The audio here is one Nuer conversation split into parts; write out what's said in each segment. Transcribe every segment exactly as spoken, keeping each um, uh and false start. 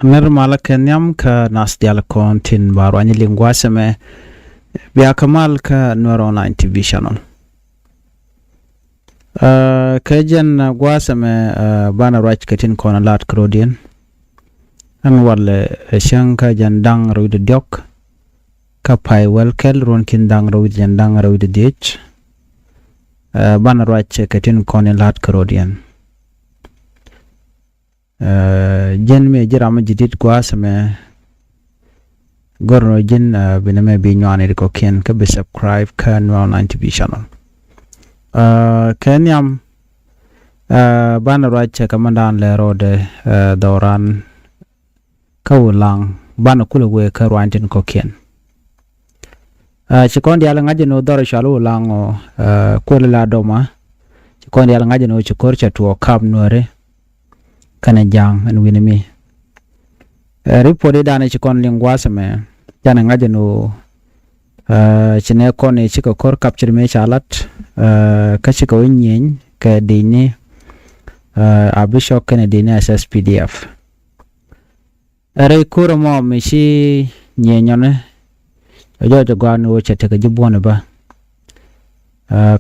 Nir malä kɛ nhiam kä nath dial kɔn tin ba ruany liŋ gua̱a̱th ɛmɛ. Bia kɛ mal kä Nuer Online T V channel. Kɛ jɛn gua̱a̱th ɛmɛ banɛ ruac kɛ tin kɔn lat kɛ rɔ̱diɛn. Ɛn walɛ cäŋ kä jɛn da̱ŋ rɛw wi̱cdɛ diɔ̱k kä pay wäl kɛl ruɔ̱n ki̱n da̱ŋ rɛw wi̱cdɛ jɛn da̱ŋ rɛw wi̱cdɛ dhiec. Banɛ ruac kɛ tin kɔn in lat kɛ rɔ̱diɛn. Jɛn mi ji̱ ram mi ji̱ dit gua̱a̱th ɛmɛ. Gör nɔ ji̱n binɛ mɛ bi nyuani ri kɔkiɛn kä bi subscribe kä Nuer Online T V channel. Kɛ nhiam banɛ ruac kɛ mɛndan lɛ rɔɔdɛ dhɔran kä Ulaŋ banɛ kulɛ wee kä ruany tin kɔkiɛn. Ci kɔn diaal ŋa̱c ɛn ɣöö dhɔr cɔal Ulaŋ ɔ kuël la doma. Ci kɔn diaal ŋa̱c ɛn ɣöö ci ko̱r cɛ tuɔɔk kap Nuääri kɛnɛ Ja̱a̱ŋ ɛn wi̱ni mi. Report i̱ danɛ ci kɔn liŋ gua̱a̱th ɛmɛ canɛ ŋa̱c ɛn ɣöö ci nɛ kɔn i̱ cikɛ ko̱r kap cit mëë ca lat kä cikɛ wä nyieny kɛ di̱cni a bi cɔk kɛnɛ di̱cni a S S P D F. Rɛy ko̱r ɛmɔ mi ci nyieenyɔni ɛ jɔɔc ɛ gɔaa ni ɣöö cɛ tekɛ ji̱ buɔ̱ni bä.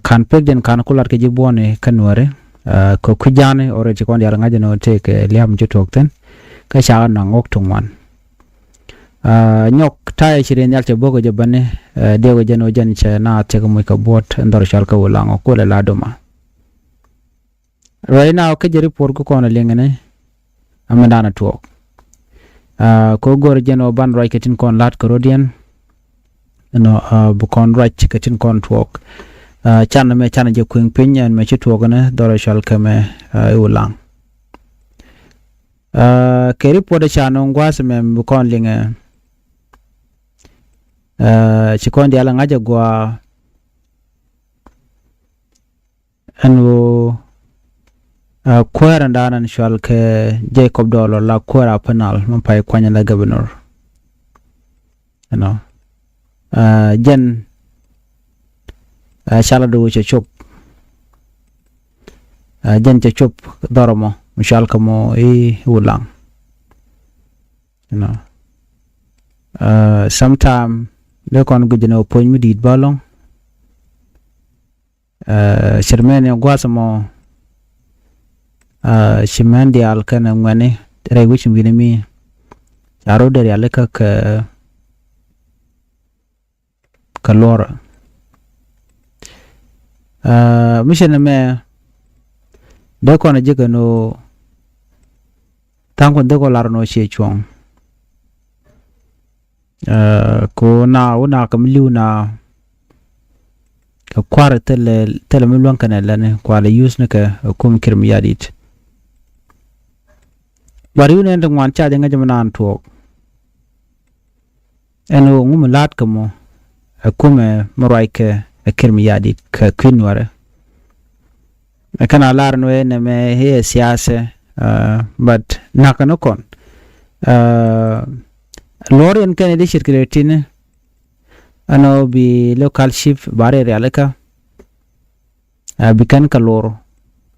Ka̱n pekdiɛn ka̱n ku lat kɛ ji̱ buɔ̱ni kä Nuääri kɛ kui̱ ja̱a̱ni ɣöö rɛy ci kɔn diaal ŋa̱c ɛn ɣöö tëëkɛ lia̱a̱ mi ci tuɔɔk thi̱n. Kä ca kɛ naŋ ɣɔ̱k ti ŋuan. Nyɔk ta̱yɛ ci riɛn nhial cɛ bo̱kɛ jɛ bäni. Diɛwkɛ jɛn ɣöö jɛn cɛ na thiɛk muc kɛ buɔ̱t ɛn dhɔr cɔal kɛ Ulaŋ ɔ kuël la doma. Right now kä jɛ report kä kɔn a liŋɛ ni amɛ danɛ tuɔɔk. Kɛ go̱r jɛn ɔ ban ruac kɛ tin kɔn lat kɛ rɔ̱diɛn. Ɛnɔ bi kɔn ruac kɛ tin kɔn tuɔɔk. Can mɛ can jɛ kui̱ŋ piny ɛn mɛ ci tuɔɔk ni dhɔr cɔal kɛ mɛ i̱ Ulaŋ. Kɛ report ca nɔŋ gua̱a̱th mɛ bi kɔn liŋɛ. Ci kɔn diaal ŋa̱c a gɔaa ɛn ɣöö kuäär ɛn da̱a̱n ɛn cɔal kɛ Jacob Dollar la kuäär a panel mi pay kuany la governor. Ɛnɔ jɛn cala di wä cɛ cop. Jɛn cɛ cop dhɔr ɛmɔ mi cɔal kɛ mɔ i̱ Ulaŋ. Ɛnɔ sometime dee kɔn guic ɛn ɣöö puɔ̱ny mi di̱i̱t bä lɔ̱ŋ. Cir mɛn in gua̱th mɔ ci mɛn diaal kɛnɛ ŋuɛni rɛy wi̱c wi̱ni mi ca rot dee rialikä kɛ kɛ luɔrä. Mi cin ɛmɛ dee kɔn ji̱ kɛ ni ɣöö tha̱a̱ŋ kun dhek ɔ lar ni ɣöö ciɛ cuɔ̱ŋ. Ko na wä na kɛ mi li̱w na kɛ kua̱r thilɛ thilɛ mi luäŋ kɛnɛ lɛni kualɛ use ni kɛ kum Kiir Mayardit. But yun ɛn ti ŋuan ca jɛ ŋäc mi naan tuɔɔk. Ɛn ɣöö ŋu mi la̱a̱t kɛ mɔ ɛ kumɛ mi ruac kɛ ɛ Kiir Mayardit kɛ kui̱ Nuäärɛ. Ɛ kɛn a lar ni wee nɛmɛ i̱ ɛ siasɛ. But nakä ni kɔn luɔr yɛn kɛn i̱ di circulate tini. Ɛn ɣöö bi local chief ba rɛy rialikä. Bi kɛn kɛ lor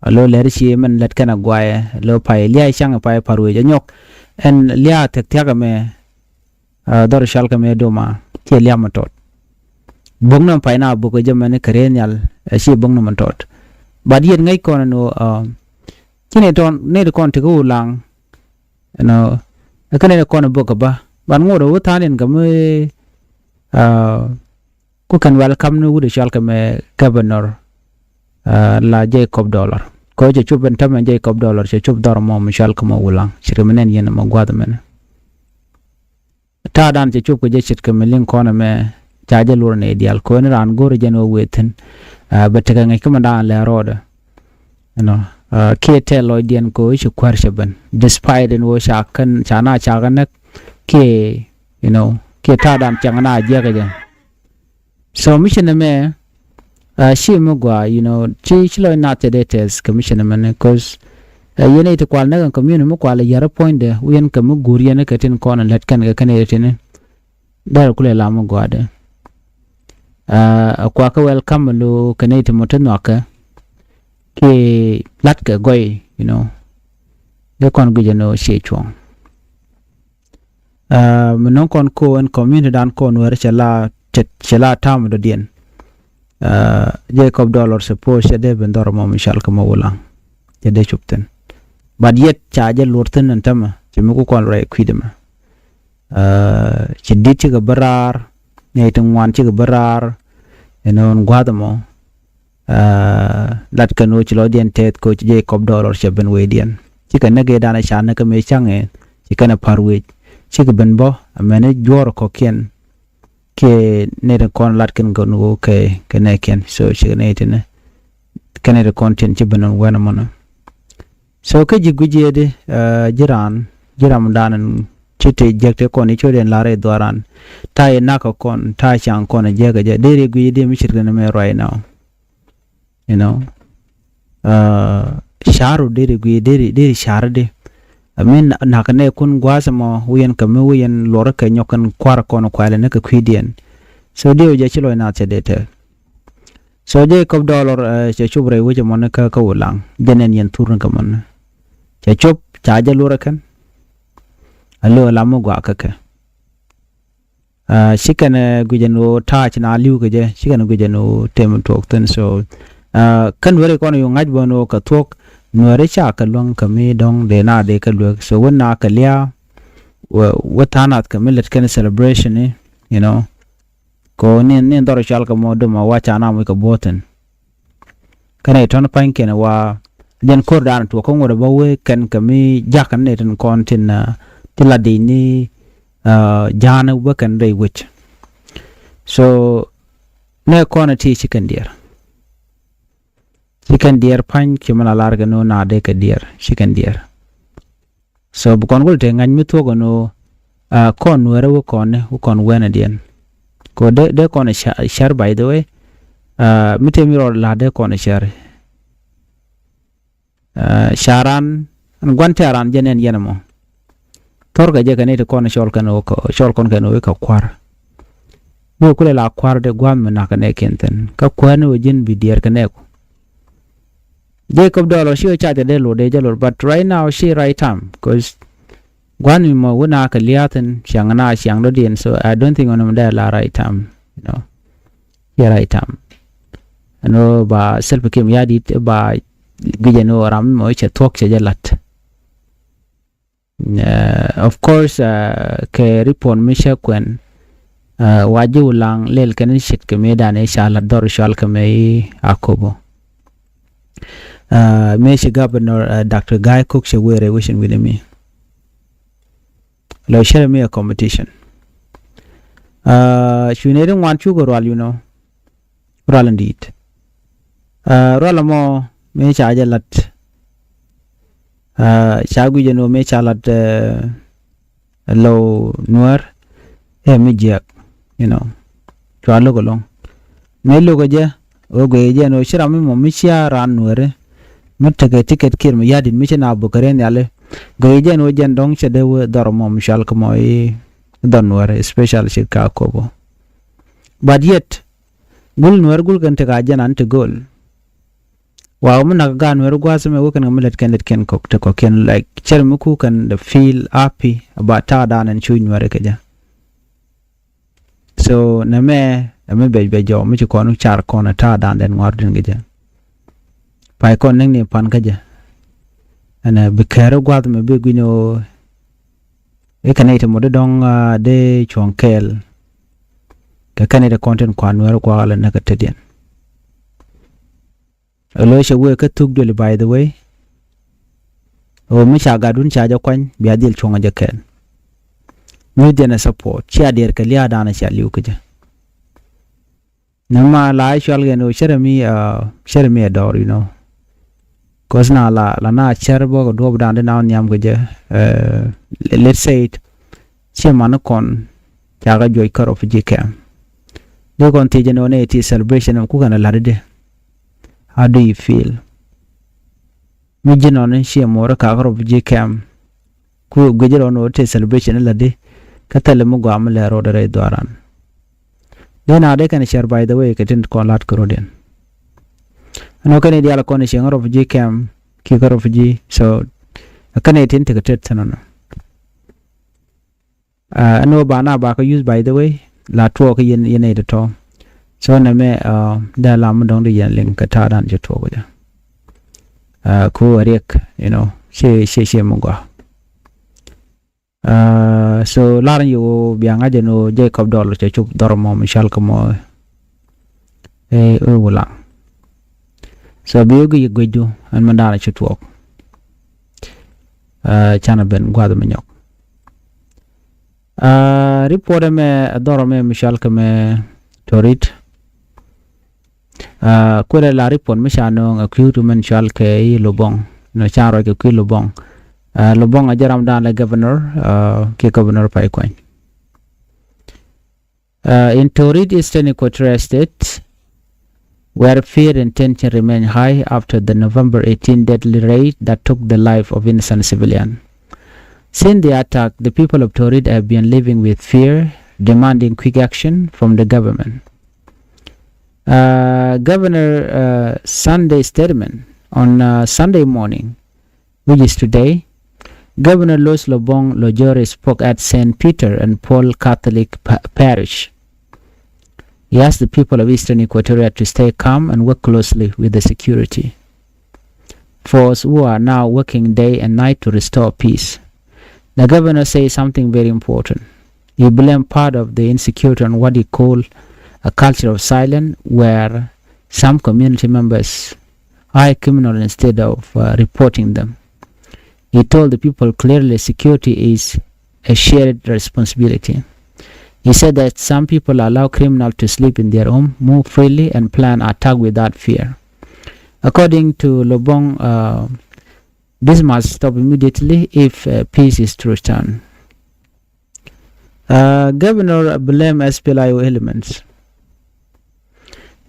a lo lɛr ci mɛn lɛt kɛn a guayɛ a lo pay lia̱a̱ caŋ pay pa̱r wec a nyɔk. Ɛn lia̱a̱ thia̱k thia̱k ɛmɛ dhɔr cɔal kɛ mɛ doma ciɛ lia̱a̱ mɛ tɔt. Bo̱k nɔm pay na bo̱k ɛ jɛ mɛn kɛ rɛy nhial ɛ ciɛ bo̱k nɔm mɛ tɔt. But yet ŋäc kɔn ɛn ɣöö ci nɛy tɔn nɛy ti kɔn ti kä Ulaŋ. Ɛnɔ ɛ kɛn nɛy ti kɔn ɛ bo̱k kɛ bä ban ŋot ɛ wä tha̱a̱n in kɛ mi ku kɛn welcome ni wut ɛ cɔal kɛ mɛ governor la Jacob Dollar. Kɛ cɛ cop ɛn tämɛ Jacob Dollar cɛ cop dhɔr mɔ mi cɔal kɛ mɔ Ulaŋ ci ri mi nɛn yɛn mɔ gua̱th mɛn. Ta̱a̱ dan cɛ cop kɛ jɛ ce̱tkɛ mi liŋ kɔn ɛmɛ ca jɛ luɔr nɛ diaal kɛ ɣöö ni raan go̱o̱rɛ jɛn ɣöö wëë thi̱n. Bɛ tekɛ ŋäc kä mi daan lɛ rɔɔdɛ. Ɛnɔ kiɛ tɛl lɔcdiɛn kɛ ɣöö ci kuäär cɛ ben despite ɛn ɣöö ca kɛn ca na ca kɛ näk kiɛ you know kiɛ ta̱a̱ dan cɛŋ na jiɛkɛ jɛ. So mi ci nɛmɛ ci mi gɔaa you know ci ci lɔc nath cɛ dee tɛth kɛ mi ci nɛmɛ ni cause yɛn i̱ ti kual näk ɛn community mi kual i̱ yɛr i̱ puɔ̱nydɛ wi̱i̱n kɛ mi guur yɛn i̱ kɛ tin kɔn in lät kɛn kɛ kɛn i̱ tin i̱ dɛr kulɛ lam mi gɔaa dee. Ɛ kuakä welcome lo kɛn i̱ ti mɔ ti nhɔakɛ kiɛ la̱tkɛ gɔy you know dee kɔn guic ɛn ɣöö ciɛ cuɔ̱ɔ̱ŋ. Aa, mi nɔŋ kɔn ko ɛn community dan kɔn wɛr cɛ la, cɛ, cɛ la tam dɔ̱diɛn. Aa, Jacob Dollar suppose cɛ dee ben dhɔr mɔ mi cal kɛ mɔ Wulaŋ. Cɛ dee cop thin. But yet ca jɛ luɔr thin ɛn tämɛ, cɛ mi ku kɔn rɛy kui̱dɛ mɛ. Aa, ci dit cikɛ bä raar, nɛy ti ŋuan cikɛ bä raar, ɛn ɣän gua̱a̱th ɛmɔ. Aa, lat kɛn ɣöö ci lɔcdiɛn tɛth kɛ ɣöö ci Jacob Dollar cɛ ben wecdiɛn. Cikɛ näk ëëdan ɛ ca näk kä mëë ca̱ŋ ëë, ci kɛn ɛ pa̱r wec. Cikɛ ben bä, amäni juɔ̱ɔ̱r kɔ̱kiɛn, kiɛ nɛy ti kɔn lat kɛn kɛ ɣöö kɛ, kɛ nɛɛkiɛn. So, cikɛ nɛy ti ni, kɛ nɛy ti kɔn tin ci ben wɛn ɛmɔnɔ. So kä ji̱ gui̱c yɛ di, aa, ji̱ raan, ji̱ ramdan ɛn ci te jiäk te kɔn i̱ cot ɛn la̱r i̱ dhuaran. Ta̱a̱ i̱ nak kɛ kɔn, ta̱a̱ ca̱ŋ kɔn ɛ jiäk ɛ jɛ. Deri gui̱c yɛ di mi ce̱tkɛ ni mɛ right now. You know? Aa, ca̱ru deri gui̱c, deri, deri ca̱ru di. I mean, nak nɛ kun gua̱a̱th ɛmɔ wi̱i̱n kɛ mi wi̱i̱n luɔr kɛ nyɔk kɛn kua̱r kɔn kualɛ ni kɛ kui̱diɛn. So diɛw jɛ ci lɔc naath cɛ dee tɛth. So Jacob Dollar, ɛ, cɛ cop rɛy wec ɛmɔni kä, kä Wulaŋ. Jɛn ɛn yɛn thurni kɛ mɔni. Cɛ cop, ca jɛ lurɛ kɛn. A lo̱ lam mi gɔaa kä kɛ. Ɛ, ci kɛn, ɛ, guic ɛn ɣöö ta̱a̱ ci na li̱w kɛ jɛ, ci kɛn guic ɛn ɣöö tëë mi tuɔɔk thi̱n. So, ɛ, kä Nuɛri kɔn yu ŋa̱c bä ɛn ɣöö kɛ thuɔ̱k, Nuɛri ca kɛ luäŋ kɛ mi dɔ̱ŋ dee na dee kɛ luek. So, wä na kɛ lia̱a̱, wä, wä tha̱a̱ŋ nath kɛ mi lät kɛn celebration ni, you know. Kɛ ɣöö ni, ni dhɔr cual kɛ mɔ dom a wa ca na muc kɛ buɔ̱thin. Kɛnɛ tɔn pa̱nykiɛn wa jɛn ko̱r dan tuɔk kä ŋuɔ̱t bä wee kɛn kɛ mi ja̱k ni tin kɔn tin, ah, ti la dic ni, ah, ja̱a̱n bä kɛn rɛy wec. So, nɛ kɔn ti ci kɛn diɛɛr. Ci kɛn diɛɛr pa̱ny ci mi la lar kɛ ni wä na dee kɛ diɛɛr, ci kɛn diɛɛr. So bi kɔn kul te ŋa̱c mi thuɔ̱k ɛn ɣöö, ah, kɔn Nuɛrɛ wä kɔn ni, wä kɔn wɛnɛ diɛn. Kɛ ɣöö dee, dee kɔn ɛ ca-, cär, by the way. Ah, mi te mi rɔ la̱t dee kɔn ɛ cär. Ah, ca ran, ɛn gua̱n te ran jɛn ɛn yɛn ɛmɔ. Thɔrkɛ jɛ kɛ ni ti kɔn cɔl kɛn ɣöö kɛ, cɔl kɔn kɛn ɣöö kɛ kua̱r. Wee kulɛ la kua̱r dee gua̱a̱th mi nak kɛ nɛɛkiɛn thi̱n. Kä kuäär ni wä ji̱n bi diɛɛr kɛ nɛɛku. Jacob Dollar ci wä ca jɛ dee lor dee jɛ lor, but right now ci right time, 'cause gua̱n mi mɔ wä na kɛ lia̱a̱ thi̱n, ciaŋ na ciaŋ dɔ̱diɛn, so I don't think ɣän mi dee la right time, you know. Ci right time. Ɛn ɣöö ba Salva Kiir Mayardit ba guic ɛn ɣöö ram mi mɔ cɛ thuɔ̱k cɛ jɛ la̱t. Eh, of course, eh, kɛ report mi cä kuɛn, eh, wa ji̱ Wulaŋ lɛl kɛn ce̱tkɛ mëëdan i̱ ca la̱t dhɔr cual kɛ mëë i̱ Akobo. Eh, mëë ci governor, eh, Doctor Gai Kok cɛ wëë rɛy wecin wi̱ni mi. Lɔ cärɛ mi a competition. Eh, cu nɛy ti ŋuan cukɛ rual, you know. Rual in di̱i̱t. Ah, rual ɛmɔ mëë ca jɛ la̱t. Ah, ca guic ɛn ɣöö mëë ca la̱t, eh, Lɔw Nuäär, eh, mi jiääk, you know. Cua lo̱k ɛlɔ̱ŋ. Mëë lo̱k ɛ jɛ, ɣöö guic ɛ jɛ ɛn ɣöö ci ram mi mɔ mi cia raan Nuääri mi tekɛ ticket Kiir Mayardit mi ci na buk kɛ rɛy nhiali. Guic ɛ jɛ ɛn ɣöö jɛn dɔ̱ŋ cɛ dee wee dhɔr ɛmɔ mi cual kɛ mɔ i̱ dhɔr Nuääri, especially ci ka Akobo. But yet, gul Nuɛr gul kɛn tek a jɛn an ti go̱o̱l. Wa mi nak gaat Nuɛr gua̱a̱th mɛ wä kɛn kɛ mi lät kɛn lät kɛn kɔk te kɔkiɛn, like, cɛr mi ku kɛn the feel happy about ta̱a̱ dan ɛn cuc Nuɛr kɛ jɛ. So nɛ mɛ ɛ mi bɛc bɛc jɔw mi ci kɔn car kɔn ɛ ta̱a̱ dan dɛn ŋuar din kɛ jɛ. Pay kɔn näk ni pan kä jɛ. Ɛn ɛ bi kɛɛr gua̱a̱th mɛ bi gui̱n ɣöö i̱ kɛn i̱ ti mɔ di dɔ̱ŋ, ah, dee cuɔ̱ŋ kɛɛl. Kɛ kɛn i̱ ti kɔn tin kuan Nuɛr kuakä lɛ näk kä tetdiɛn. Ɛ lo̱c cɛ wee kä thuk duëli, by the way. Ɣöö mi ca gatdun ca jɛ kuany bia dhil cuɔ̱ŋ ɛ jɛ kɛɛl. Nyuthdiɛn ɛ support cia diɛɛr kɛ lia̱a̱ da̱a̱n ɛ cia li̱w kä jɛ. Nɛmɛ la i̱ cual kɛn ɣöö cärɛ mi, ah, cärɛ mi ɛ dɔɔr, you know. 'Cause na la, la na cär bä kɛ duɔ̱ɔ̱p dan di na wä nhiam kɛ jɛ, eh, let's say it, ciɛ man kɔn ca kɛ juɔc kä refugee camp. Di kɔn thiec jɛ nɔ nɛ ti celebration ɛmɛ ku kɛn a la̱t di. How do you feel? Mi ji̱n nɔni ciɛ muɔrä kakä refugee camp. Ku guic rɔ ni wä ti celebration la di. Kä thilɛ mi gɔaa mi lɛ rɔɔdɛ rɛy dhuaran. Di na dee kɛn share, by the way, kɛ tin kɔn la̱t kɛ rɔɔdiɛn. Ɛn wä kɛn i̱ diaal kɔn i̱ cieŋ refugee camp kiɛ kä refugee. So kɛn i̱ tin tekɛ tet thin nɔ. Ɛn ɣöö ba na ba kä use, by the way, la tuɔɔk yɛn yɛn nɛy tɔ̱tɔ̱. So nɛmɛ dee lam mi dɔ̱ŋ di yɛn liŋ kɛ ta̱a̱ dan cɛ tuɔɔk jɛ. Ku a riɛk, you know, cie cie cie mi gɔaa. So lar ni ɣöö bia ŋa̱c ɛn ɣöö Jacob Dɔl cɛ cop dhɔr mɔ mi cɔal kɛ mɔ ɛ Wulaŋ. So bi wä gi̱c guecdu ɛn mi dan ci tuɔɔk. Canɛ ben gua̱th mi nyɔk. Report ɛmɛ ɛ dhɔr ɛmɛ mi cɔal kɛ mɛ Torit. Kuɛlɛ la report mi ca nööŋ ɛ ki̱i̱tu mɛn cɔal kɛ i̱ Lobong. Nɔ ca ruac kɛ kui̱ Lobong. Lobong a jɛ ram dan lɛ governor kiɛ governor Pay Kuany. In Torit, Eastern Equatoria State, where fear and tension remain high after the November eighteen deadly raid that took the life of innocent civilian. Since the attack, the people of Torit have been living with fear, demanding quick action from the government. Governor Sunday statement on Sunday morning, which is today, Governor Louis Lobong Lojore spoke at Saint Peter and Paul Catholic Parish. He asked the people of Eastern Equatoria to stay calm and work closely with the security force who are now working day and night to restore peace. The governor says something very important. He blamed part of the insecurity on what he called a culture of silence, where some community members hire criminals instead of reporting them. He told the people clearly security is a shared responsibility. He said that some people allow criminals to sleep in their home, move freely, and plan attack without fear. According to Lobong, this must stop immediately if peace is to return. Governor blame S P L M I O elements.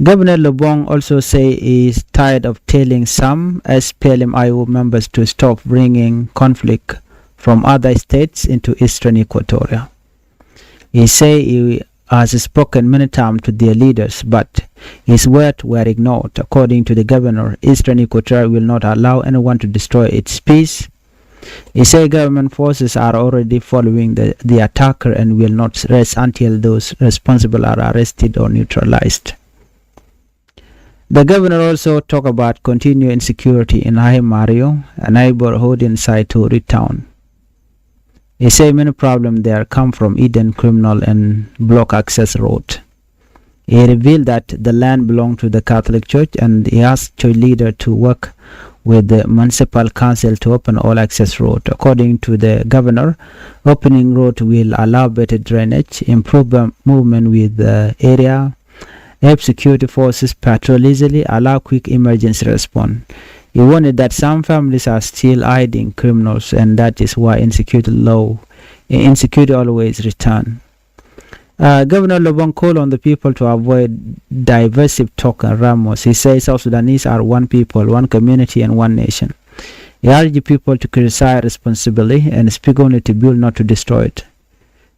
Governor Lobong also say he is tired of telling some S P L M I O members to stop bringing conflict from other states into Eastern Equatoria. He say he has spoken many times to their leaders, but his words were ignored. According to the governor, Eastern Equatoria will not allow anyone to destroy its peace. He say government forces are already following the, the attacker and will not rest until those responsible are arrested or neutralized. The governor also talk about continued insecurity in High Mario, a neighborhood inside Torit town. He say many problems there come from hidden criminal and block access road. He revealed that the land belonged to the Catholic Church and he asked church leader to work with the municipal council to open all access road. According to the governor, opening road will allow better drainage, improve movement with the area, help security forces patrol easily, allow quick emergency response. He warned that some families are still hiding criminals and that is why insecurity low, insecurity always return. Governor Lobong called on the people to avoid divisive talk and rumors. He says South Sudanese are one people, one community, and one nation. He urged people to criticize responsibly and speak only to build, not to destroy it.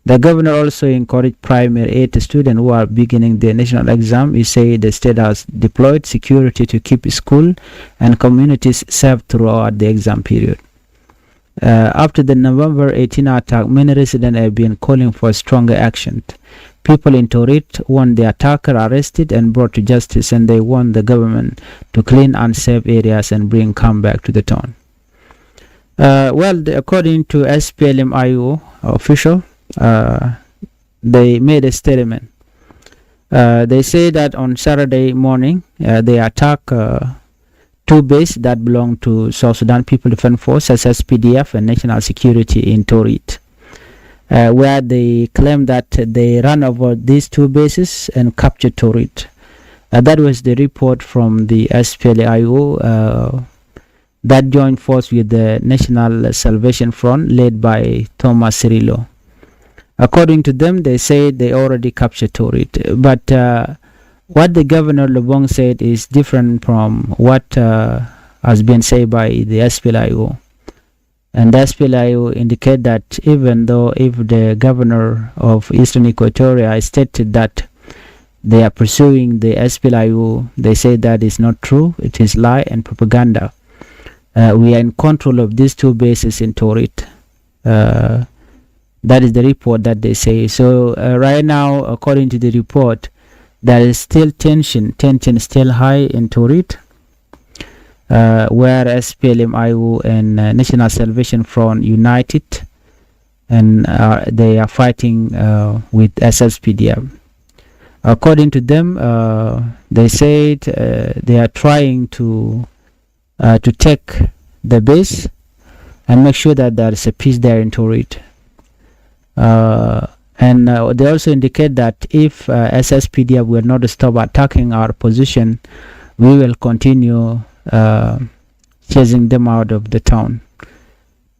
The governor also encouraged primary eight students who are beginning their national exam. He said the state has deployed security to keep school and communities safe throughout the exam period. After the November eighteen attack, many residents have been calling for stronger action. People in Torit want the attacker arrested and brought to justice, and they want the government to clean unsafe areas and bring calm back to the town. Well, according to S P L M I O official, they made a statement. They say that on Saturday morning, they attack two base that belong to South Sudan People Defense Force, as S P D F, and National Security in Torit, where they claim that they ran over these two bases and captured Torit. That was the report from the S P L M I O that joined force with the National Salvation Front led by Thomas Cirillo. According to them, they said they already captured Torit. But what the governor Lobong said is different from what has been said by the S P L M I O. And the S P L M I O indicate that even though if the governor of Eastern Equatoria stated that they are pursuing the S P L M I O, they say that is not true. It is lie and propaganda. We are in control of these two bases in Torit. That is the report that they say. So uh, right now, according to the report, there is still tension, tension still high in Torit, uh, where S P L M I O and uh, National Salvation Front united, and uh, they are fighting uh, with S S P D F. According to them, uh, they said uh, they are trying to uh, to take the base and make sure that there is a peace there in Torit. Uh, and uh, they also indicate that if uh, S S P D F will not stop attacking our position, we will continue uh, chasing them out of the town.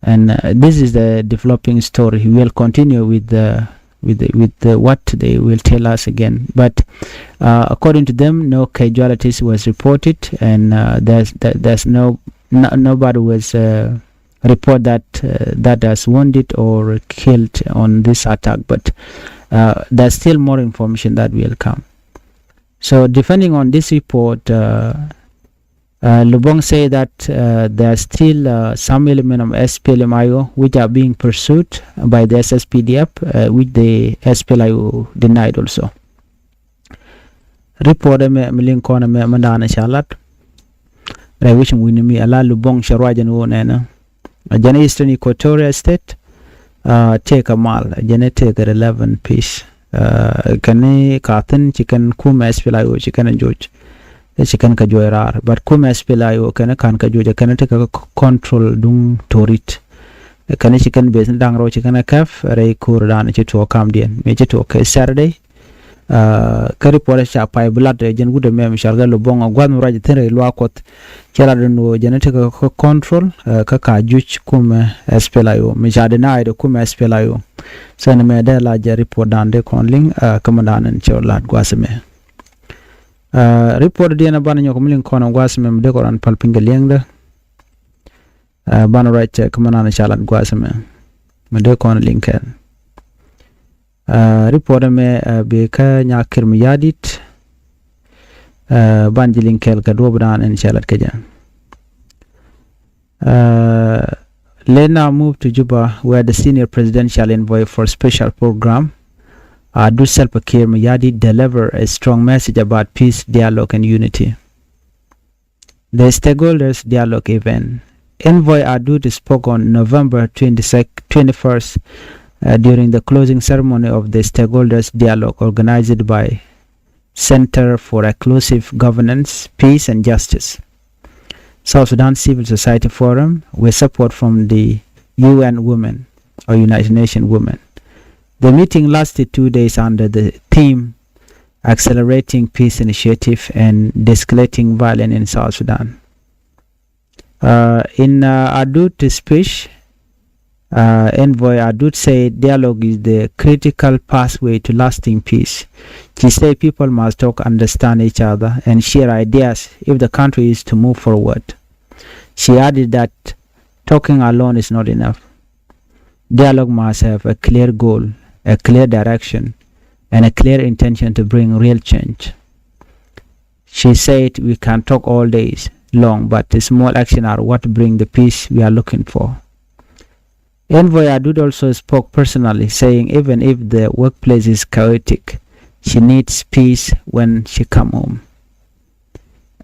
And uh, this is the developing story. We will continue with the with the, with the, what they will tell us again. But uh, according to them, no casualties was reported, and uh, there's there- there's no, no nobody was uh, report that uh, that has wounded or killed on this attack. But uh, there's still more information that will come. So depending on this report, uh, uh, Lubong say that uh, there are still uh, some element of S P L M I O which are being pursued by the S S P D F, uh, which the S P L I O denied also. Report mɛ mi liŋ kɔn mɛ mɛ da̱a̱n ca lat. Rɛy wecin wi̱ni mi ala Lubong cɛ ruac ɛn ɣöö nɛnɛ a jɛn Eastern Equatoria State uh, tëëkɛ mal a jɛn tëëkɛ relevant peace. Uh, kɛn ka thi̱n ci kɛn kumɛ S P L I O ci kɛn joc. Ci kɛn kɛ juɔc raar, but kumɛ S P L I O kɛn ka̱n kɛ juɔc kɛn tekɛ control duŋ Torit. Kɛn ci kɛn beth ni da̱ŋ rɛw ci kɛn kɛp rɛy ko̱r dan ci tuɔɔk kamdiɛn mi ci tuɔɔk kɛ Saturday. Uh, kä report ca pay bi lat jɛn wut ɛmɛ mi cɔal kɛ Lubong a gua̱th mi ruac thi̱n rɛy luaak Kuɔth. Cɛ lat ɛn ɣöö jɛn tekɛ control uh, kä ka juc kumɛ S P L I O mi ca denied kumɛ S P L I O. So ɛn mɛ dee la jɛ report dan dee kɔn liŋ uh, kä mi dan ɛn cɛ lat gua̱th ɛmɛ. Uh, report diɛn a banɛ nyɔk mi liŋ kɔn a gua̱th ɛmɛ mi dee kɔn ran pal piny kɛ liɛŋdɛ. Uh, banɛ ruac cɛ kä mi nan ca lat gua̱th ɛmɛ mi dee kɔn liŋ kɛn. Uh, report ɛmɛ uh, bi kä Nyakiir mi yadit. Uh, ban ji̱ liŋ kɛl kɛ duɔ̱p dan ɛn cɛ lat kɛ jɛ. Uh, let now move to Juba, where the senior presidential envoy for special program, Adut Salva Kiir Mayardit, deliver a strong message about peace, dialogue, and unity. The stakeholders dialogue event. Envoy Adut spoke on November twenty-second, twenty-first, uh, during the closing ceremony of the stakeholders dialogue organized by Center for Inclusive Governance, Peace and Justice, South Sudan Civil Society Forum, with support from the U N Women or United Nations Women. The meeting lasted two days under the theme Accelerating Peace Initiative and De-escalating Violence in South Sudan. Uh, in uh, Adut speech, uh, Envoy Adut said dialogue is the critical pathway to lasting peace. She said people must talk, understand each other, and share ideas if the country is to move forward. She added that talking alone is not enough. Dialogue must have a clear goal, a clear direction, and a clear intention to bring real change. She said we can talk all days long, but the small action are what bring the peace we are looking for. Envoy Adut also spoke personally, saying even if the workplace is chaotic, she needs peace when she come home.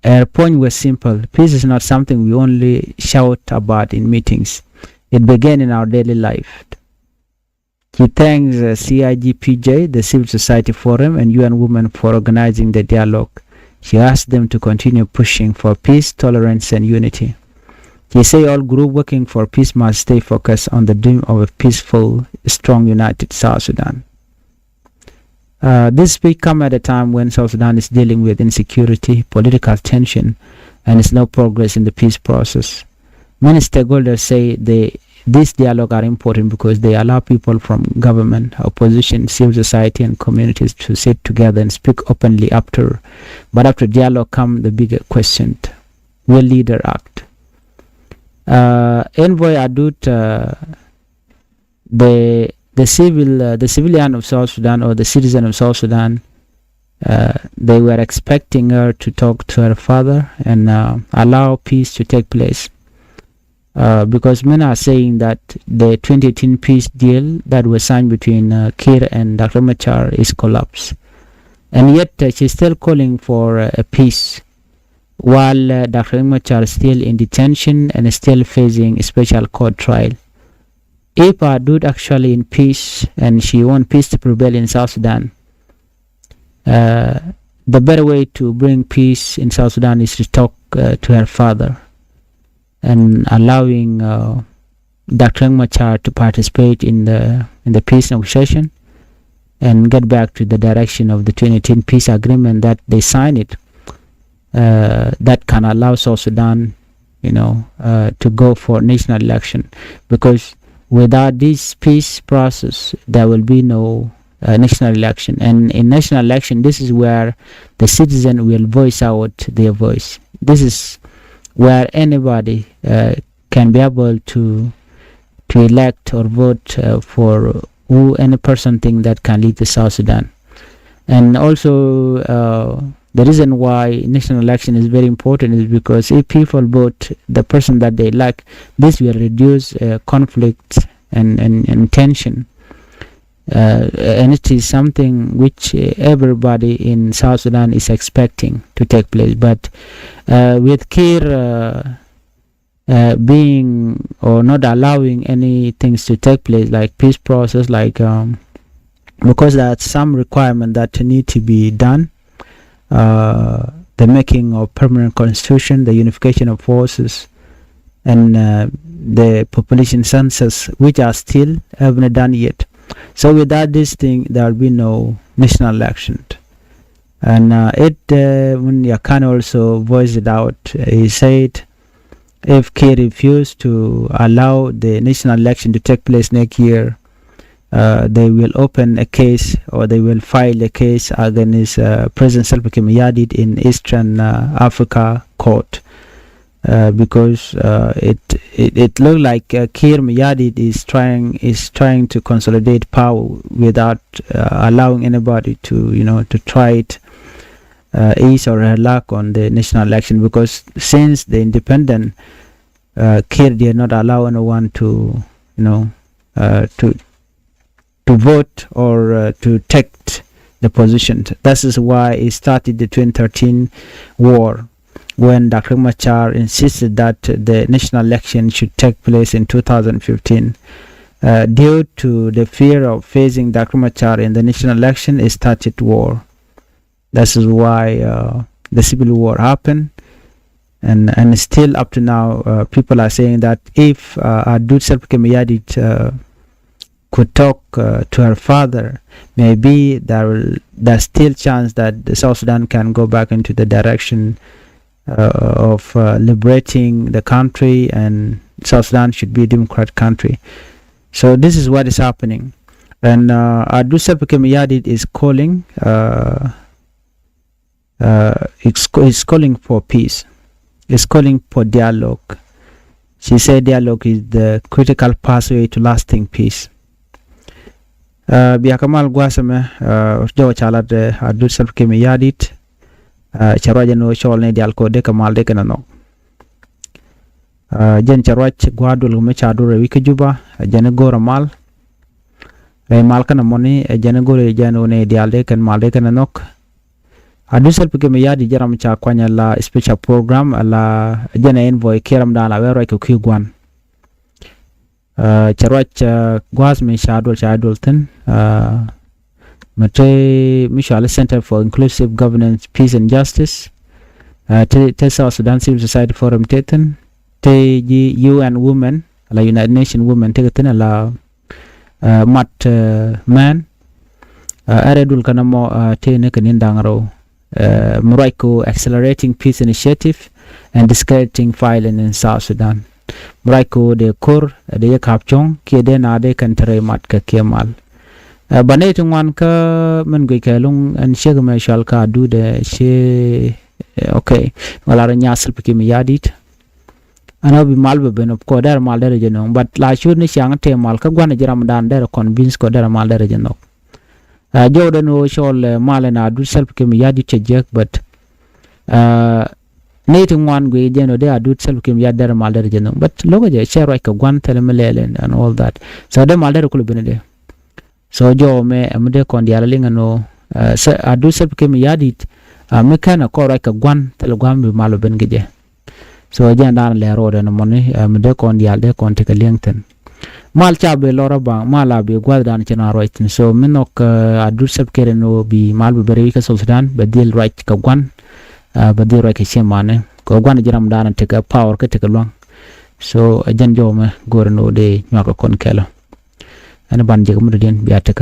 Her point was simple. Peace is not something we only shout about in meetings. It began in our daily life. She thanks uh, C I G P J, the Civil Society Forum, and U N Women for organizing the dialogue. She asked them to continue pushing for peace, tolerance, and unity. She said all groups working for peace must stay focused on the dream of a peaceful, strong, united South Sudan. Uh, this speech comes at a time when South Sudan is dealing with insecurity, political tension, and slow progress in the peace process. Many stakeholders say they, this dialogue are important because they allow people from government, opposition, civil society, and communities to sit together and speak openly after. But after dialogue come the bigger question: will leader act? Uh, Envoy Adut, uh, the the civil uh, the civilian of South Sudan or the citizen of South Sudan, uh, they were expecting her to talk to her father and uh, allow peace to take place. Uh, because many are saying that the twenty eighteen peace deal that was signed between uh, Kiir and Doctor Machar is collapsed. And yet uh, she's still calling for uh, a peace while uh, Doctor Machar is still in detention and is still facing a special court trial. If Adut actually in peace and she want peace to prevail in South Sudan, uh, the better way to bring peace in South Sudan is to talk uh, to her father and allowing uh, Doctor Machar to participate in the in the peace negotiation and get back to the direction of the twenty eighteen peace agreement that they signed it, uh, that can allow South Sudan, you know, uh, to go for national election, because without this peace process, there will be no uh, national election. And in national election, this is where the citizen will voice out their voice. This is where anybody uh, can be able to to elect or vote uh, for who any person think that can lead the South Sudan. And also, uh, the reason why national election is very important is because if people vote the person that they like, this will reduce uh, conflict and, and, and tension. Uh, and it is something which uh, everybody in South Sudan is expecting to take place. But uh, with Kiir uh, uh, being or not allowing any things to take place, like peace process, like um, because there are some requirements that need to be done, uh, the making of permanent constitution, the unification of forces, and uh, the population census, which are still haven't done yet. So without this thing, there will be no national election. And uh, it, uh, when Yakan also voiced it out, he said, if Kiir refuse to allow the national election to take place next year, uh, they will open a case or they will file a case against uh, President Salva Kiir Mayardit in Eastern uh, Africa court. Uh, because uh, it, it it looked like uh, Kiir Mayardit is trying is trying to consolidate power without uh, allowing anybody to, you know, to try it uh, his or her luck on the national election, because since the independent uh, Kiir did not allow anyone to, you know, uh, to to vote or uh, to take the position. That is why it started the twenty thirteen war, when Doctor Machar insisted that the national election should take place in two thousand fifteen. Uh, due to the fear of facing Doctor Machar in the national election, it started war. That is why uh, the civil war happened. And, and still up to now, uh, people are saying that if uh, Adut Salva Kiir Mayardit uh, could talk uh, to her father, maybe there will, there's still chance that the South Sudan can go back into the direction uh, of uh, liberating the country, and South Sudan should be a democratic country. So this is what is happening. And uh, Adut Salva Kiir Mayardit is calling uh, uh, it's, it's calling for peace. It's calling for dialogue. She said dialogue is the critical pathway to lasting peace. Uh, bia kɛ mal gua̱a̱th ɛmɛ uh, jɔw ca lat uh, Adut Salva Kiir Mayardit uh, cɛ ruac ɛn ɣöö cɔɔl ni dial kɛ ɣöö dee kɛ mal dee kɛn ɛ nhɔk. Uh, jɛn cɛ ruac gua̱a̱th duɔl kɛ mi ca dur ɛ wi̱c kä Juba uh, jɛn ɛ go̱o̱r ɛ mal. Rɛy mal kɛn ɛ mɔni ɛ jɛn ɛ go̱o̱r ɛ jɛn ɣöö ni dial dee kɛn mal dee kɛn ɛ nhɔk. Adut Salva Kiir Mayardit jɛ ram ca kuany ala special program ala jɛn ɛ envoy kiɛ ram dan la wee ruac kɛ kui̱ gua̱n. Uh, cɛ ruac uh, gua̱a̱th mi ca duɔl ca duɔl thi̱n uh, mi te mi cɔal Center for Inclusive Governance, Peace and Justice. Uh, te, te South Sudan Civil Society Forum te thi̱n, te ji̱ U N Women ala United Nations Women te kɛ thi̱n ala uh, mat uh, mɛn uh, ɛ rɛy duɔl kɛn ɛmɔ uh, te ni kɛ ni̱n da̱ŋ rɛw. Uh, mi ruac kɛ ɣöö Accelerating Peace Initiative and Discouraging Violence in South Sudan. Mi ruac kɛ ɣöö dee ko̱r dee yɛ ka̱p cuɔ̱ŋ kiɛ dee na dee kɛn te rɛy mat kɛ kiɛ mal. Uh, ba nɛy ti ŋuan kä min guic kɛ luŋ ɛn ciek mɛ cual ka Adut ɛ cie uh, okay. Wala rɔ nyath Salva Kiir Mayardit. Ɛn ɣöö bi mal bɛ ben of course derɛ mal derɛ jɛ nöŋ, but la ciöt ni ciaŋ tëë mal kä gua̱n ji̱ ramdan derɛ convince kɔ derɛ mal derɛ jɛ nhɔk. Uh, jɔwdɛ ni ɣöö cɔl uh, mal ɛn Adut Salva Kiir Mayardit cɛ jiäk, but uh, Nɛy ti ŋuan guiy jɛn ɔ dee Adut Salva Kiir Mayardit derɛ mal derɛ jɛ nhök. But lo̱kɛ jɛ cɛ ruac kɛ gua̱n thilɛ mi lɛɛlɛ and all that. So dee mal derɛ kulɛ ben dee. So jɔwä mɛ ɛ mi dee kɔn diaal a liŋ ɛn ɣöö Adut Salva Kiir Mayardit mi kɛn ɛ kɔn ruac kɛ gua̱n thilɛ gua̱n bi mal ben kɛ jɛ. So jɛn da̱a̱n lɛr rɔɔdɛ ni mɔni mi dee kɔn diaal dee kɔn tekɛ li̱eŋ thi̱n. Mal ca bi lɔr a baŋ mal a bi gua̱th da̱a̱n ci na ruac thi̱n. So mi nhɔk Adut Salva Kiir ɛn ɣöö bi mal bi ben rɛy wi̱c kä South Sudan bɛ dhil ruac kɛ gua̱n. Bɛ dhil ruac kɛ ciɛ mani kɛ gua̱n ji̱ ram da̱a̱n tekɛ power kä tekɛ lua̱ŋ. So ɛ jɛn jɔw mɛ go̱o̱r ɛn ɣöö dee nyuak kɛ kɔn kɛl ɔ. Ɛn ban jek mi dɔ̱diɛn bia tekɛ